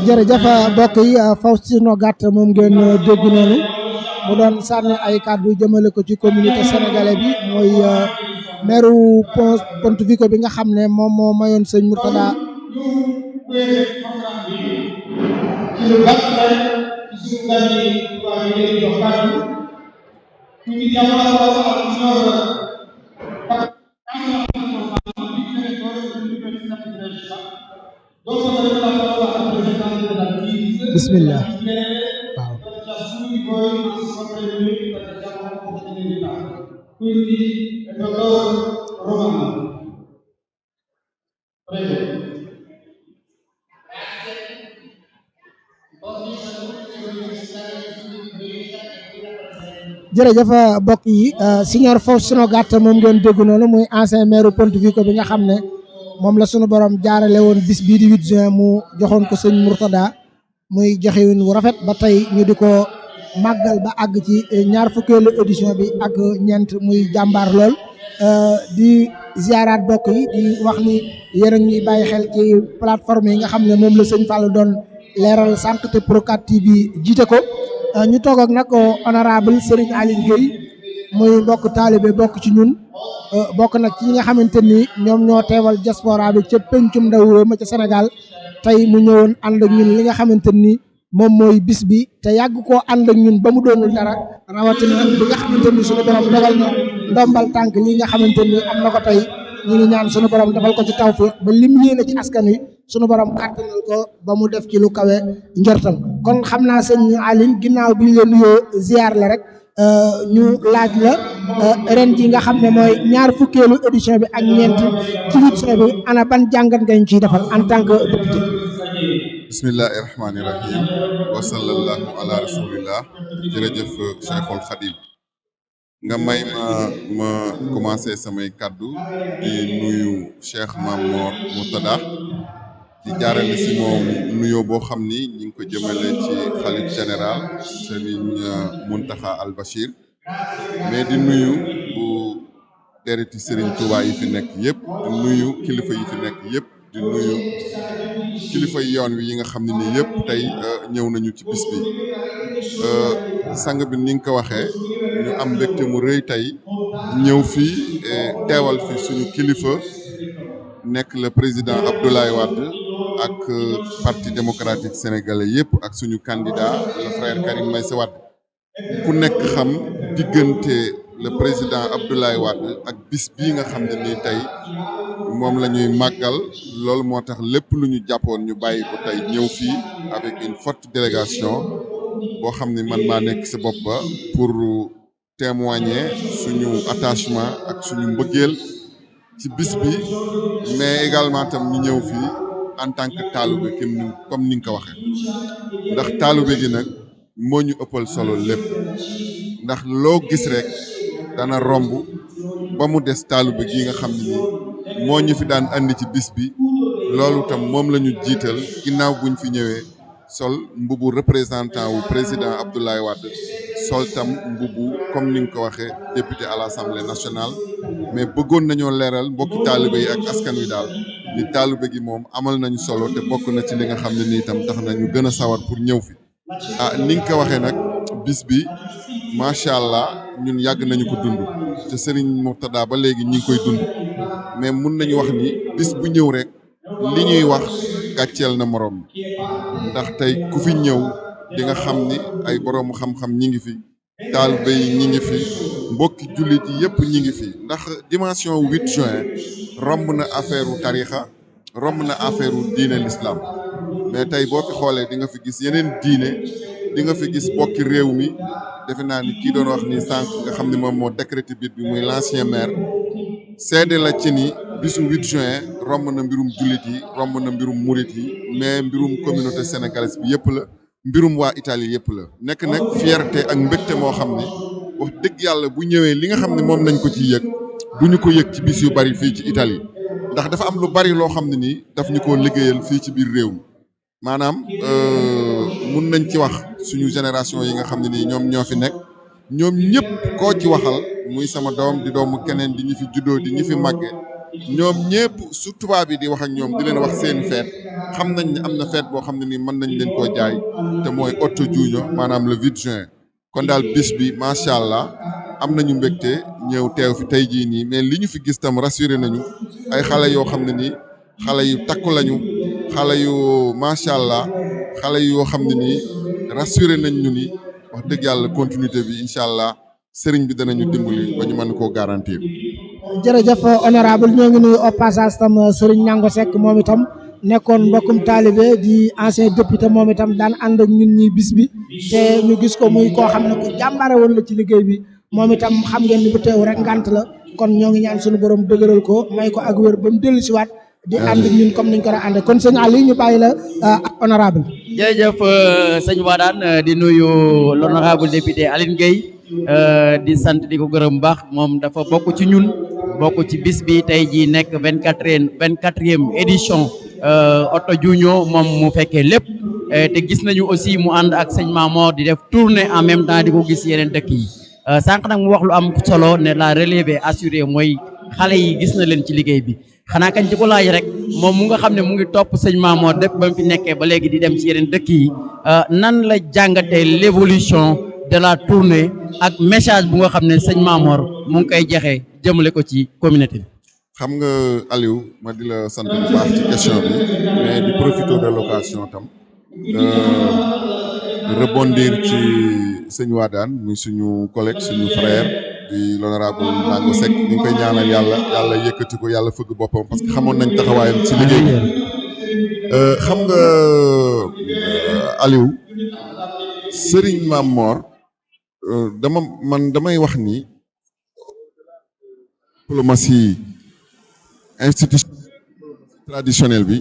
jërëjëf mbokk yi Faustino Gatt moom ngeen dégg noonu mu doon sànni ay kàddu jëmale ko ci communauté sénégalais bi mooy maire Pontevico bi nga xam ne moom moo mayoon sëñ Mourtada bismillah waaw jërëjëf mbokk yi Signor Faustino Gatt moom ngeen dégg noonu muy ancien maire Pontevico bi nga xam ne moom la sunu borom jaarale woon bis bii di 8 juin mu joxoon ko sëñ Mourtada muy joxewin wu rafet ba tey ñu di ko màggal ba àgg ci ñaar fukkeelu édition bi ak ñeent muy jàmbaar lool di ziaraat bokk yi di wax ni yéen a ngi bàyyi xel ci plateforme yi nga xam ne moom la sëñ Fall doon leeral sànq te Pro 4 TV jiite ko ñu toog ak nag honorable Serigne Aline Gueye muy mbokk taalibe bokk ci ñun bokk nag ci ñi nga xamante ni ñoom ñoo teewal diaspora bi ca pencum ndaw réew ma ca Sénégal tey mu ñëwoon ànd ak ñun li nga xamante ni moom mooy bis bi te yàgg koo ànd ak ñun ba mu doonul dara rawatina bi nga xamante ni suñu borom dogal na ndombal tànk li nga xamante ni am na ko tey ñu ngi ñaan suñu borom defal ko ci tawfiq ba lim yéene ci askan wi suñu borom kàttanal ko ba mu def ci lu kawe njortam kon xam naa sëñ Aline ginnaaw bi ñu la nuyoo ziar la rek ñu laaj la ren ji nga xam ne mooy ñaar fukkeelu édition bi ak ñeent ci édition bi ana ban jàngat nga ñu ciy defal en tant que député. bismillahi rahmaani rahim wa sallallahu ala rasulillah jërëjëf Cheikhul Khadim nga may ma commencé samay kaddu di nuyu Cheikh Mamour Mourtada di jaarale si moom nuyoo boo xam ni ñi ngi ko jëmale ci xalif général Serigne Mountakha Al Bachir mais di nuyu bu dereti Serigne Touba yi fi nekk yëpp di nuyu kilifa yi fi nekk yëpp di nuyu kilifa yoon wi yi nga xam ne nii yëpp tey ñëw nañu ci bis bi sang bi ni nga ko waxee ñu am mbégte mu rëy tey ñëw fii teewal fi suñu kilifa nekk le président Abdoulaye Wade ak parti démocratique sénégalais yëpp ak suñu candidat le frère Karim Meïssa Wade ku nekk xam diggante le président Abdoulaye Wade ak bis bii nga xam ne nii tey moom la ñuy màggal loolu moo tax lépp lu ñu jàppoon ñu bàyyi ko tey ñëw fii avec une forte délégation boo xam ne man maa nekk sa bopp ba pour témoigner suñu attachement ak suñu mbëggeel ci bis bi mais également tam ñu ñëw fii en tant que taalibe comme ni nga ko waxee ndax taalibe gi nag moo ñu ëppal solo lépp ndax loo gis rek dana romb ba mu des taalibe gi nga xam ne nii moo ñu fi daan andi ci bis bi loolu tam moom la ñu jiital ginnaaw buñ fi ñëwee sol mbubu représentant wu président Abdoulaye Wade sol tam mbubu comme ni nga ko waxee député à l'Assemblée nationale mais bëggoon nañoo leeral mbokki taalibe yi ak askan wi daal ni taalibe gi moom amal nañu solo te bokk na ci li nga xam ne nii itam tax nañu gën a sawar pour ñëw fi ni nga ko waxee nag bis bi macha allah ñun yàgg nañu ko dund te Serigne Mourtada ba léegi ñi ngi koy dund mais mun nañu wax ni bis bu ñëw rek li ñuy wax gàcceel na morom ndax tey ku fi ñëw di nga xam ni ay boroomu xam-xam ñi ngi fi taalibe yi ñi ngi fi mbokki jullit yi yëpp ñi ngi fi ndax dimension 8 juin romb na affaire u tarixa romb na affaire u diine l'islam mais tey boo fi xoolee di nga fi gis yeneen diine di nga fi gis bokki réew mi defe naa ni kii doon wax ni sànq nga xam ne moom moo décrété bit bi muy l'ancien maire seede la ci ni bisu 8 juin romb na mbirum jullit yi romb na mbirum murit yi mais mbirum communauté sénégalaise bi yëpp la mbirum waa Italie yëpp la nekk nag fierté ak mbégte moo xam ne wax dëgg yàlla bu ñëwee li nga xam ne moom nañ ko ci yëg du ñu ko yëg ci bis yu bari fii ci Italie ndax dafa am lu bari loo xam ne nii daf ñu ko liggéeyal fii ci biir réew mi maanaam mun nañ ci wax suñu génération yi nga xam ne nii ñoom ñoo fi nekk ñoom ñëpp koo ci waxal muy sama doom di doomu keneen di ñu fi juddoo di ñu fi màgge ñoom ñëpp su tubaab bi di wax ak ñoom di leen wax seen feet xam nañ ne am na feet boo xam ne nii mën nañ leen koo jaay te mooy Otto Juuño maanaam le 8 juin kon daal bis bi macha allah am nañu mbégte ñëw teew fi tey jii nii mais li ñu fi gis tam rassuré nañu ay xale yoo xam ne nii xale yu takku lañu xale yu macha allah xale yoo xam ne nii rassuré nañ ñu ni wax dëgg yàlla continuité bi incha allah sëriñ bi danañu dimbali ba ñu mën koo garantir. jërëjëf honorable ñoo ngi nuyu au passage tam Serigne Nango Seck moom itam nekkoon mbokkum taalibe di ancien député moom itam daan ànd ak ñun ñi bis bi te ñu gis ko muy koo xam ne ku jàmbare woon la ci liggéey bi moom itam xam ngeen ni bu teew rek ngant la kon ñoo ngi ñaan suñu borom dëgëral ko may ko ak wér ba mu dellu si waat di ànd ñun comme niñ ko daan ànd kon sëñ Aliou ñu bàyyi la ak honorable. jërëjëf sëñ Wadane di nuyu l'honorable député Aline Gueye di sant di ko gërëm baax moom dafa bokk ci ñun bokk ci bis bi tey jii nekk 24e édition Otto Juuño moom mu fekkee lépp te gis nañu aussi mu ànd ak sëñ Mamor di def tournée en même temps di ko gis yeneen dëkk yi sànq nag mu wax lu am solo ne la relève est assurée mooy xale yi gis na leen ci liggéey bi xanaa kañ ci ko laaj rek moom mu nga xam ne mu ngi topp sëñ Mamor def ba mu fi nekkee ba léegi di dem ci yeneen dëkk yi nan la jàngatee l'évolution de la tournée ak message bu nga xam ne sëñ Mamor mu ngi koy joxe jëmale ko ci communauté bi. xam nga Aliou ma di la sant bu baax ci question bi mais di profiter de l'occasion tam rebondir ci sëñ Wadane muy suñu collègue suñu frère di l'honorable Nango Seck ñu ngi koy ñaanal yàlla yëkkati ko yàlla fëgg boppam parce que xamoon nañ taxawaayam ci liggéey bi xam nga Aliou Serigne Mamor damay wax ni diplomatie institution traditionnelle bi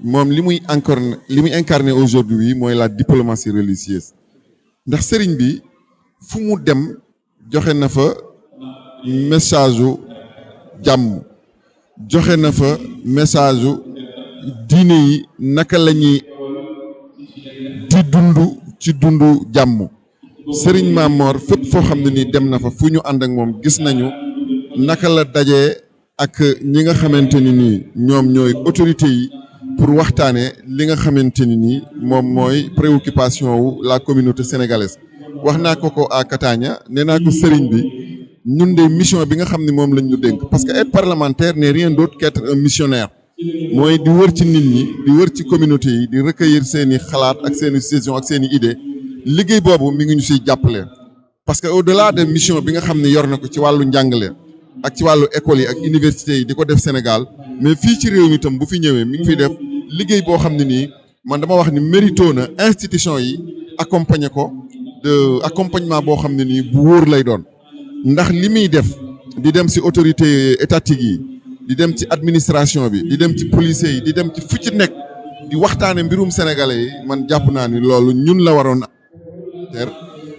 moom li muy incarné aujourd'hui mooy la diplomatie religieuse ndax sëriñ bi fu mu dem joxe na fa message u jàmm joxe na fa message u diine yi naka la ñuy di dund ci dundu jàmm sëriñ Mamor fépp foo xam ne ni dem na fa fu ñu ànd ak moom gis nañu naka la dajee ak ñi nga xamante ni nii ñoom ñooy autorité yi pour waxtaane li nga xamante ni nii moom mooy préoccupation wu la communauté sénégalaise wax naa ko à Catania nee naa ko sëriñ bi ñun de mission bi nga xam ne moom lañ ñu dénk parce que être parlementaire n'est rien d'autre qu'être un missionnaire mooy di wër ci nit ñi di wër ci communauté yi di recueillir seeni xalaat ak seeni décision ak seeni idée liggéey boobu mi ngi ñu siy jàppale parce que au-delà de mission bi nga xam ne yor na ko ci wàllu njàngale ak ci wàllu école yi ak université yi di ko def Sénégal mais fii ci réew mi itam bu fi ñëwee mi ngi fiy def liggéey boo xam ne nii man dama wax ni mérito na institution yi accompagner ko de accompagnement boo xam ne nii bu wóor lay doon ndax li muy def di dem ci autorité étatique yi di dem ci administration bi di dem ci policiers yi di dem ci fu ci nekk di waxtaane mbirum sénégalais yi man jàpp naa ni loolu ñun la waroon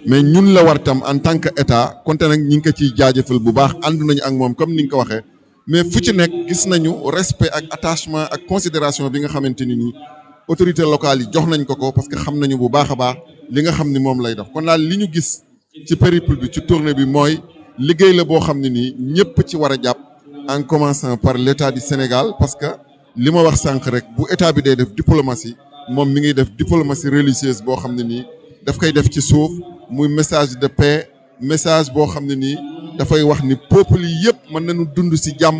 mais ñun la war tam en tant que état konte nag ñi ngi ko ciy jaajëfal bu baax ànd nañu ak moom comme ni nga ko waxee mais fu ci nekk gis nañu respect ak attachement ak considération bi nga xamante ni nii autorité locale yi jox nañ ko parce que xam nañu bu baax a baax li nga xam ni moom lay def kon daal li ñu gis ci périple bi ci tournée bi mooy liggéey la boo xam ne nii ñëpp ci war a jàpp en commençant par l'état du Sénégal parce que li ma wax sànq rek bu état bi day def diplomatie moom mi ngi def diplomatie religieuse boo xam ne nii daf koy def ci suuf muy message de paix message boo xam ne nii dafay wax ni peuple yi yëpp mën nañu dund ci jàmm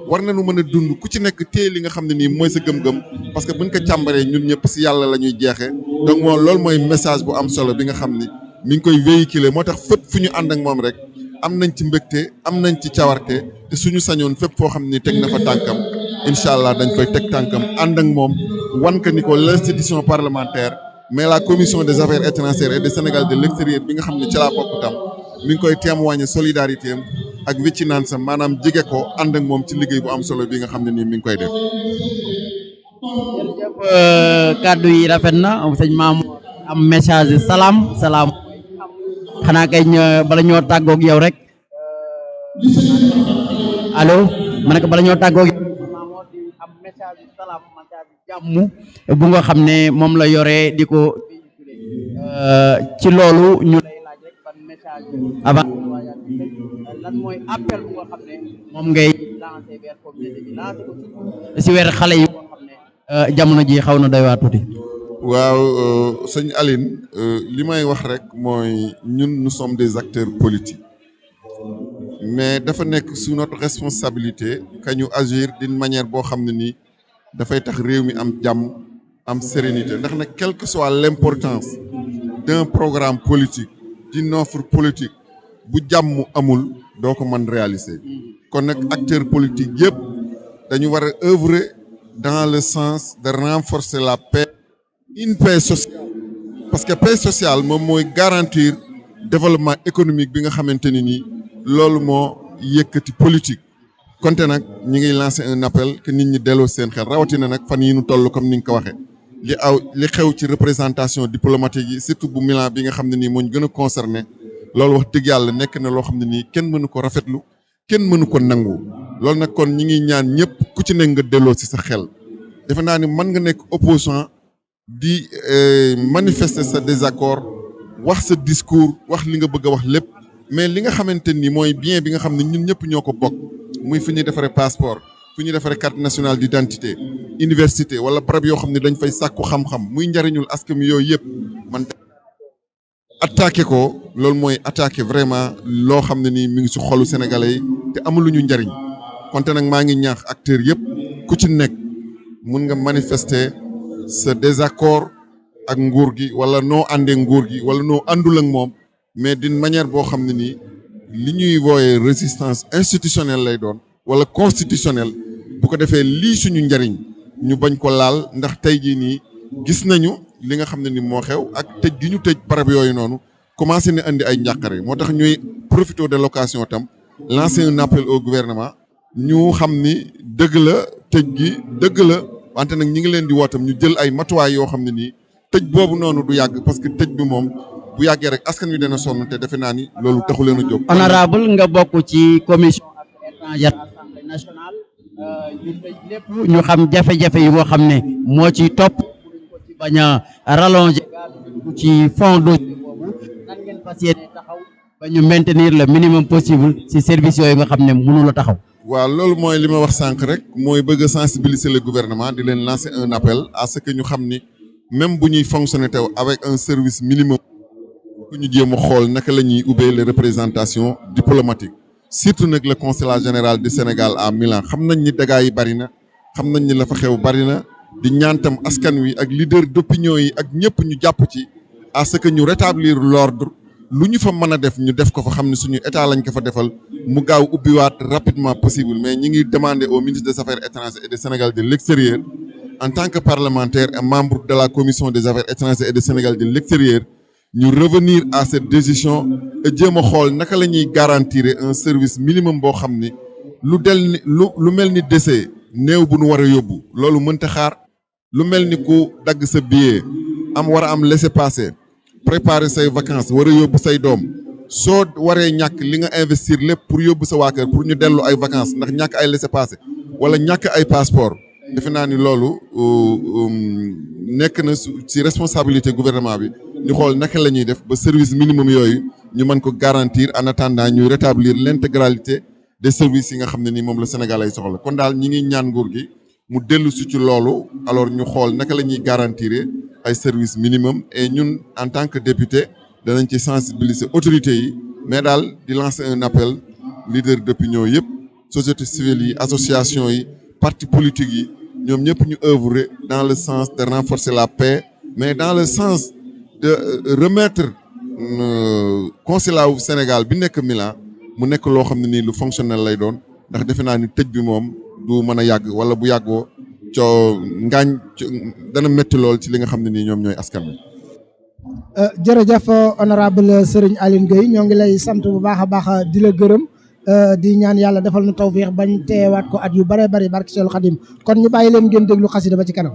war nañu mën a dund ku ci nekk téye li nga xam ne nii mooy sa gëm-gëm parce que buñ ko càmbaree ñun ñëpp ci yàlla la ñuy jeexee donc moom loolu mooy message bu am solo bi nga xam ni mi ngi koy véhiculer moo tax fépp fu ñu ànd ak moom rek am nañ ci mbégte am nañ ci cawarte te suñu sañoon fépp foo xam ni teg na fa tànkam incha allah dañ koy teg tànkam ànd ak moom wan ka ni ko l'institution parlementaire mais la commission des affaires étrangères et du Sénégal de l'extérieur bi nga xam ne ci laa bokk tam mi ngi koy témoigner solidarité am ak vicinance am maanaam jege ko ànd ak moom ci liggéey bu am solo bi nga xam ne nii mi ngi koy def. jërëjëf kàddu yi rafet na sëñ Mamour am message salaam xanaa kay bala ñoo tàggoog yow rek allo ma ne ko bala ñoo tàggoog yow Mamour di am message salaam message jàmm bu nga xam ne moom la yore di ko ci loolu ñu lay laaj rek ban message avant lan mooy appel bu nga xam ne moom ngay lancer vers communauté bi lancer ko surtout si weer xale yi boo xam ne jamono ji xaw na doy waa tuuti. waaw sëñ Aline li may wax rek mooy ñun nous sommes des acteurs politiques mais dafa nekk sous notre responsabilité que ñu agir d'une manière boo xam ne nii dafay tax réew mi am jàmm am sérénité ndax nag quelle que soit l'importance d'un programme politique d'une offre politique bu jàmm amul doo ko mën réaliser kon nag acteurs politiques yëpp dañu war a œuvrer dans le sens de renforcer la paix, une paix sociale parce que paix sociale moom mooy garantir développement économique bi nga xamante ni nii loolu moo yëkkati politique konte nag ñi ngi lancer un appel que nit ñi delloo seen xel rawatina nag fan yi ñu toll comme ni nga ko waxee li xew ci représentation diplomatique yi surtout bu Milan bi nga xam ne nii moo ñu gën a concerné loolu wax dëgg yàlla nekk na loo xam ne nii kenn mënu ko rafetlu kenn mënu ko nangu loolu nag kon ñi ngi ñaan ñëpp ku ci nekk nga delloo ci sa xel defe naa ni mën nga nekk opposant di manifester sa désaccord wax sa discours wax li nga bëgg a wax lépp mais li nga xamante ni mooy bien bi nga xam ne ñun ñëpp ñoo ko bokk muy fi ñuy defaree passeport fi ñuy defaree carte nationale d'identité université wala barab yoo xam ne dañ fay sàkku xam-xam muy njariñul askan wi yooyu yëpp man attaqué ko loolu mooy attaqué vraiment loo xam ne nii mi ngi ci xolu sénégalais yi te amuluñu njariñ konte nag maa ngi ñaax acteurs yëpp ku ci nekk mun nga manifester sa désaccord ak nguur gi wala noo àndee nguur gi wala noo àndul ak moom mais d'une manière boo xam ne nii li ñuy wooyee résistance institutionnelle lay doon wala constitutionnelle bu ko defee lii suñu njariñ ñu bañ ko laal ndax tey jii nii gis nañu li nga xam ne ni moo xew ak tëj gi ñu tëj barab yooyu noonu commencé na indi ay njàqare moo tax ñuy profiter de l'occasion tam lancer un appel au gouvernement ñu xam ni dëgg la tëj gi dëgg la wante nag ñi ngi leen di wootam ñu jël ay matuwaay yoo xam ne nii tëj boobu noonu du yàgg parce que tëj bi moom bu yàggee rek askan wi dana sonn te defe naa ni loolu taxu leen a jóg. honorable nga bokk ci commission affaires étrangères assemblée nationale ñu tëj lépp ñu xam jafe-jafe yi nga xam ne moo ciy topp ko ci bañ a rallonger ci fond dossier boobu nan ngeen fas yéene taxaw ba ñu maintenir le minimum possible ci services yooyu nga xam ne mënul a taxaw. waaw loolu mooy li ma wax sànq rek mooy bëgg a sensibiliser le gouvernement di leen lancer un appel à ce que ñu xam ni même bu ñuy fonctionner tew avec un service minimum ku ñu jéem a xool naka la ñuy ubbee les représentations diplomatiques surtout nag le consulat général du Sénégal à Milan xam nañ ni dégâts yi bari na xam nañ ni la fa xew bari na di ñaantam askan wi ak leader d'opinion yi ak ñëpp ñu jàpp ci à ce que ñu rétablir l'ordre lu ñu fa mën a def ñu def ko fa xam ne suñu état lañ ko fa defal mu gaaw ubbiwaat rapidement possible mais ñi ngi demander au ministre des Affaires étrangères et du Sénégal de l'extérieur en tant que parlementaire et membre de la commission des Affaires étrangères et du Sénégal de l'extérieur ñu revenir à cette décision et jéem a xool naka la ñuy garantir un service minimum boo xam ni lu mel ni décès néew bu nu war a yóbbu loolu mënta xaar lu mel ni ku dagg sa billet war a am laissez-passer préparer say vacances war a yóbbu say doom soo waree ñàkk li nga investir lépp pour yóbbu sa waa kër pour ñu dellu ay vacances ndax ñàkk ay laissez-passer wala ñàkk ay passeport defe naa ni loolu nekk na ci responsabilité gouvernement bi ñu xool naka la ñuy def ba service minimum yooyu ñu mën ko garantir en attendant ñuy rétablir l'intégralité des services yi nga xam ne nii moom la Sénégal ay soxla kon daal ñi ngi ñaan nguur gi mu dellu si ci loolu alors ñu xool naka la ñuy garantir ay services minimum et ñun en tant que député danañ ci sensibiliser autorités yi mais daal di lancer un appel leader d'opinion yëpp société civile yi association yi partis politiques yi ñoom ñëpp ñu œuvrer dans le sens de renforcer la paix mais dans le sens de remettre consulat wu Sénégal bi nekk Milan mu nekk loo xam ne nii lu fonctionnel lay doon ndax defe naa ni tëj bi moom du mën a yàgg wala bu yàggoo ngaañ dana métti lool ci li nga xam ne nii ñoom ñooy askan wi. jërëjëf honorable Serigne Aline Gueye ñoo ngi lay sant bu baax a baax di la gërëm di ñaan yàlla defal nu tawfiix bañ teewaat ko at yu bare bari barke Seexul Xadim kon ñu bàyyi leen ngeen déglu xasida ba ci kanam.